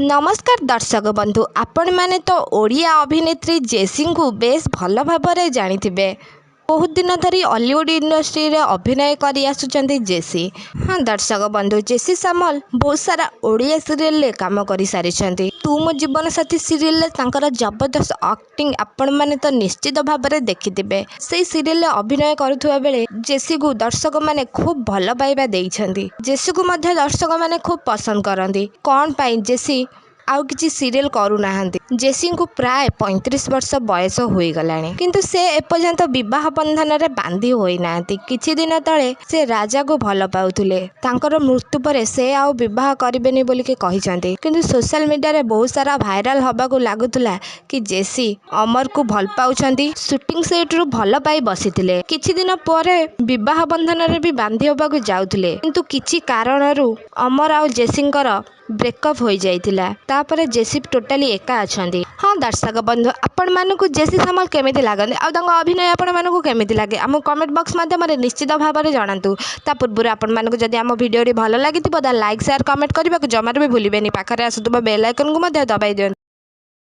ନମସ୍କାର ଦର୍ଶକ ବନ୍ଧୁ, ଆପଣମାନେ ତ ଓଡ଼ିଆ ଅଭିନେତ୍ରୀ ଜେସିଙ୍କୁ ବେଶ୍ ଭଲ ଭାବରେ ଜାଣିଥିବେ। ବହୁତ ଦିନ ଧରି ଅଲିଉଡ଼ ଇଣ୍ଡଷ୍ଟ୍ରିରେ ଅଭିନୟ କରି ଆସୁଛନ୍ତି ଜେସି। ହଁ ଦର୍ଶକ ବନ୍ଧୁ, ଜେସି ସାମଲ ବହୁତ ସାରା ଓଡ଼ିଆ ସିରିଏଲରେ କାମ କରିସାରିଛନ୍ତି। ତୁ ମୋ ଜୀବନ ସାଥୀ ସିରିଏଲରେ ତାଙ୍କର ଜବରଦସ୍ତ ଆକ୍ଟିଂ ଆପଣମାନେ ତ ନିଶ୍ଚିତ ଭାବରେ ଦେଖିଥିବେ। ସେଇ ସିରିଏଲରେ ଅଭିନୟ କରୁଥିବା ବେଳେ ଜେସିକୁ ଦର୍ଶକମାନେ ଖୁବ୍ ଭଲ ପାଇବା ଦେଇଛନ୍ତି। ଜେସିକୁ ମଧ୍ୟ ଦର୍ଶକମାନେ ଖୁବ୍ ପସନ୍ଦ କରନ୍ତି। କ'ଣ ପାଇଁ ଜେସି ଆଉ କିଛି ସିରିଏଲ କରୁନାହାନ୍ତି? ଜେସିଙ୍କୁ ପ୍ରାୟ 35 ବର୍ଷ ବୟସ ହୋଇଗଲାଣି, କିନ୍ତୁ ସେ ଏପର୍ଯ୍ୟନ୍ତ ବିବାହ ବନ୍ଧନରେ ବାନ୍ଧି ହୋଇନାହାନ୍ତି। କିଛି ଦିନ ତଳେ ସେ ରାଜାକୁ ଭଲ ପାଉଥିଲେ। ତାଙ୍କର ମୃତ୍ୟୁ ପରେ ସେ ଆଉ ବିବାହ କରିବେନି ବୋଲିକି କହିଛନ୍ତି। କିନ୍ତୁ ସୋସିଆଲ ମିଡ଼ିଆରେ ବହୁତ ସାରା ଭାଇରାଲ ହେବାକୁ ଲାଗୁଥିଲା କି ଜେସି ଅମରକୁ ଭଲ ପାଉଛନ୍ତି। ସୁଟିଂ ସେଟ୍ରୁ ଭଲ ପାଇ ବସିଥିଲେ। କିଛି ଦିନ ପରେ ବିବାହ ବନ୍ଧନରେ ବି ବାନ୍ଧି ହେବାକୁ ଯାଉଥିଲେ, କିନ୍ତୁ କିଛି କାରଣରୁ ଅମର ଆଉ ଜେସିଙ୍କର ବ୍ରେକଅପ୍ ହୋଇଯାଇଥିଲା। ତାପରେ ଜେସି ଟୋଟାଲି ଏକା ଅଛନ୍ତି। ହଁ ଦର୍ଶକ ବନ୍ଧୁ, ଆପଣମାନଙ୍କୁ ଜେସି ସାମଲ କେମିତି ଲାଗନ୍ତି ଆଉ ତାଙ୍କ ଅଭିନୟ ଆପଣମାନଙ୍କୁ କେମିତି ଲାଗେ, ଆମକୁ କମେଣ୍ଟ ବକ୍ସ ମାଧ୍ୟମରେ ନିଶ୍ଚିତ ଭାବରେ ଜଣାନ୍ତୁ। ତା ପୂର୍ବରୁ ଆପଣମାନଙ୍କୁ ଯଦି ଆମ ଭିଡ଼ିଓଟି ଭଲ ଲାଗିଥିବ, ତାହେଲେ ଲାଇକ୍, ସେୟାର, କମେଣ୍ଟ କରିବାକୁ ଜମାରୁ ବି ଭୁଲିବେନି। ପାଖରେ ଆସୁଥିବା ବେଲ୍ ଆଇକନ୍କୁ ମଧ୍ୟ ଦବାଇ ଦିଅନ୍ତୁ।